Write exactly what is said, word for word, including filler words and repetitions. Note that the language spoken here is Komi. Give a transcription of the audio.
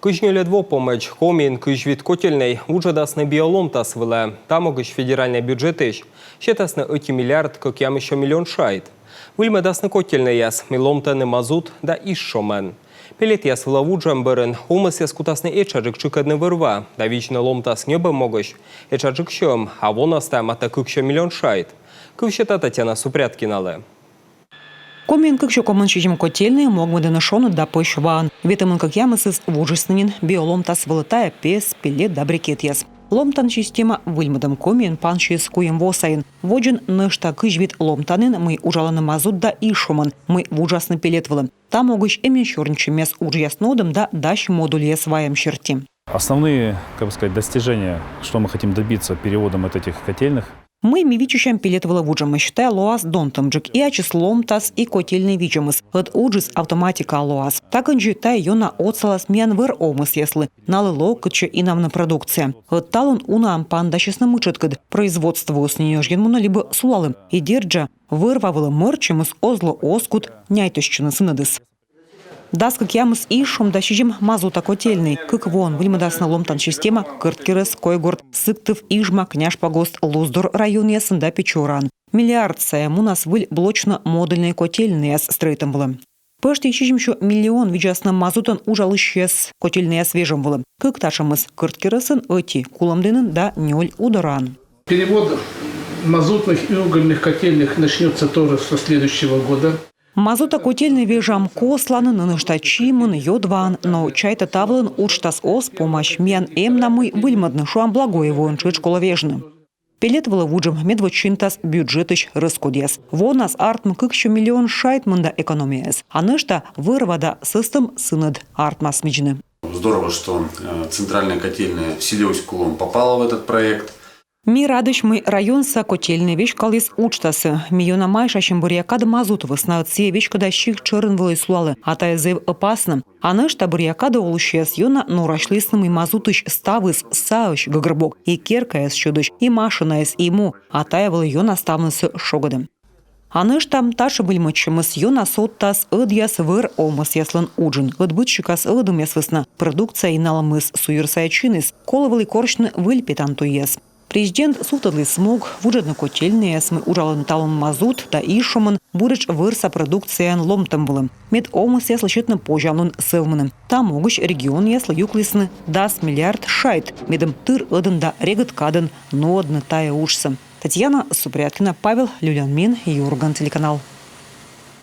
Кызь нёльӧд во помӧдз Комиын кызь вит котельнӧй вуджӧдасны биоломтас вылӧ. Та могысь федеральнӧй бюджетысь сетасны ӧти миллиард кӧкъямыс сё миллион шайт. Выльмӧдасны котельнӧйяс, мый ломтӧны мазут да изшомӧн. Пеллетъяс вылӧ вуджӧм бӧрын овмӧсъяс кутасны этшаджык тшыкӧдны вӧр-ва да видзны ломтас ньӧбӧм могысь этшаджык сьӧм, а вонас тайӧ матӧ кык сё миллион шайт. Кыв сета Татьяна Супряткиналы. Комиын кык сё комын сизим котельнӧй могмӧдӧны шоныд да пӧсь ваӧн. Ветымын кӧкъямысыс вуджисны нин биоломтас вылӧ, тайӧ пес, пеллет да брикетъяс. Ломтан система выльмӧдӧм Комиын пансис куим во сайын. Водзын нӧшта кызь вит ломтанін, мый уджалӧны мазут да изшомӧн, мый вуджасны пеллет вылӧ. Та могысь эмӧсь сёрнитчӧмъяс уджъяс нуӧдӧм да дась модульяс вайӧм серти. Основные, как бы сказать, достижения, что мы хотим добиться переводом вот этих котельных. Мый ми виччысям пеллет вылӧ вуджӧмысь, тайӧ лоас донтӧмджык, и ачыс ломтас, и котельнӧй видзӧмыс, ӧд уджыс автоматикаӧ лоас. Та кындзи тайӧ ёна отсалас миян вӧр овмӧсъяслы, налы лоӧ кытчӧ инавны продукция. Ӧд талун унаӧн паныдасисны мытшӧдкӧд, производствоыс нин озьыен мунӧ либӧ сулалӧ. И дерт жӧ, вӧр-ва вылӧ мӧрччӧмыс оз ло оз кут няйтӧстчыны сынӧдыс. Дас кӧкъямыс изшом да сизим мазута котельнӧй. Кык воӧн выльмӧдасны ломтан система Кӧрткерӧс, Койгорт, Сыктыв, Ижма, Княжпогост, Луздор районъясын да Печораын. Миллиард сайӧ мунас выль блочно-модульнӧй котельнӧйяс стрӧитӧм вылӧ. Пӧшти сизим сё миллион видзасны мазутӧн уджалысьяс котельнӧйяс вежӧм вылӧ. Кык татшӧмыс Кӧрткерӧсын, ӧти Кулӧмдінын да нёль Удораын. Перевод мазутных и угольных котельных начнётся тоже со следующего года. Мазута котельнӧй вежам Косланын, нӧшта Чимын, Ёдваын, но чайта, та вылын уджтас оз помась. Миян эм на мый выльмӧдны, шуам, Благоевоын тшӧтш колӧ вежны. Пеллет вылӧ вуджӧм медводз синтас бюджетысь рӧскодъяс. Вонас артмӧ кык сё миллион шайт мында экономияыс. А нӧшта вӧр-ва да сӧстӧм сынӧд артмас видзны. Здорово, что э, центральная котельная в селе Усть-Кулом попала в этот проект. Ми радӧсь, мый районса котельнӧй веськаліс уджтасӧ. Ми ёна майшасим бӧръя кадӧ мазут вӧсна, ӧд сійӧ веськыда сикт шӧрын вӧлі сулалӧ, а тайӧ зэв ӧпаснӧ. А нӧшта бӧръя кадӧ олысьяс ёна норасьлісны, мый мазутысь ставыс саӧсь гӧгӧрбок: и керкаяс сьӧдӧсь, и машинаыс, и му, а тайӧ вӧлі ёна ставнысӧ шогӧдӧм. А нӧшта татшӧм выльмӧдчӧмыс ёна содтас ӧдъяс вӧр овмӧсъяслӧн уджын. Ӧд быд сикас ӧлӧдӧмъяс вӧсна продукция иналӧмыс суйӧр сайӧ чиніс. Колӧ вӧлі корсьны выль петан туйяс. Президент сувтӧдліс мог вуджӧдны котельнӧйяс, мый уджалӧны талун мазут да изшомӧн, буретш вӧрса продукцияӧн ломтӧм вылӧ, мед овмӧсъяслы сетны позянлун сӧвмыны. Та могысь регионъяслы юклісны дас миллиард шайт, медым тыр ӧдӧн да регыд кадӧн нуӧдны тайӧ уджсӧ. Татьяна Супряткина, Павел Люлянмин, «Юрган» телеканал.